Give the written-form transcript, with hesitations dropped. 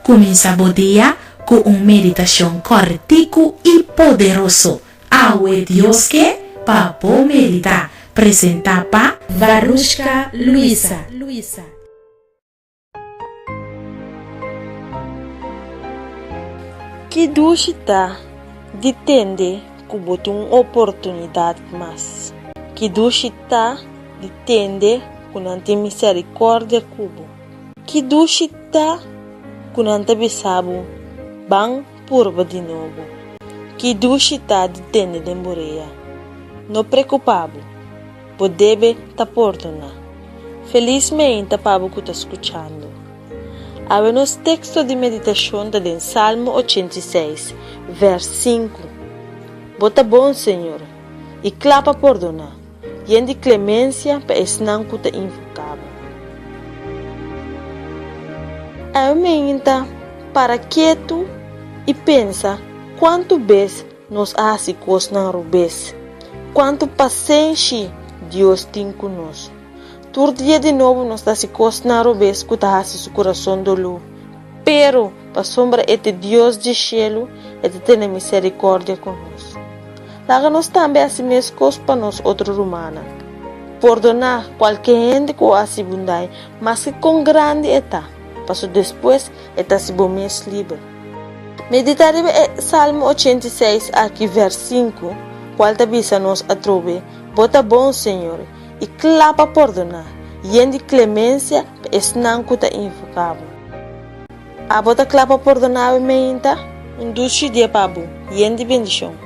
Kuminsá bo dia ku un meditashon kòrtiku i poderoso. Awe Dios ke pa bo meditá. Presentá pa Varushka Luisa. Ki dushi ta di tende ku bo tin un oportunidat mas! Ki dushi ta di tende ku nan tin miserikòrdia ku bo! Ki dushi ta ku nan ta bisa bo, Ban purba di nobo. Ki dushi ta di tende den bo rea, No preokupá bo, bo debe ta pordoná. Felis meinta pa bo ku ta skuchando. Awe nos teksto di meditashon ta den Salmo 86, vèrs 5. Bo ta bon, Señor, i kla pa pordoná. Yen di klemensia pa esnan ku ta invoká bo. Awe meinta para ketu i pensa kuantu bes nos a hasi kosnan rubes, kuantu pasenshi Dios tin ku nos. Tur dia di nobo nos ta hasi kosnan rubes ku ta hasi su kurason doló. Pero, pasobra e ta Dios di shelu, e ta tene miserikòrdia ku nos. Laga nos tambe hasi meskos pa nos otro rumannan. Pordoná kualke hende ku a hasi bo daño, maske kon grandi e ta, pasobra despues e ta hasi bo mes liber. Meditá riba e Salmo 86 aki, vèrs 5, kual ta bisa nos atrobe, Bo ta bon, Señor, i kla pa pordoná, yen di klemensia pa esnan ku ta invoká bo. Abo ta kla pa pordoná awe meinta? Un dushi dia pa bo, yen di bendishon.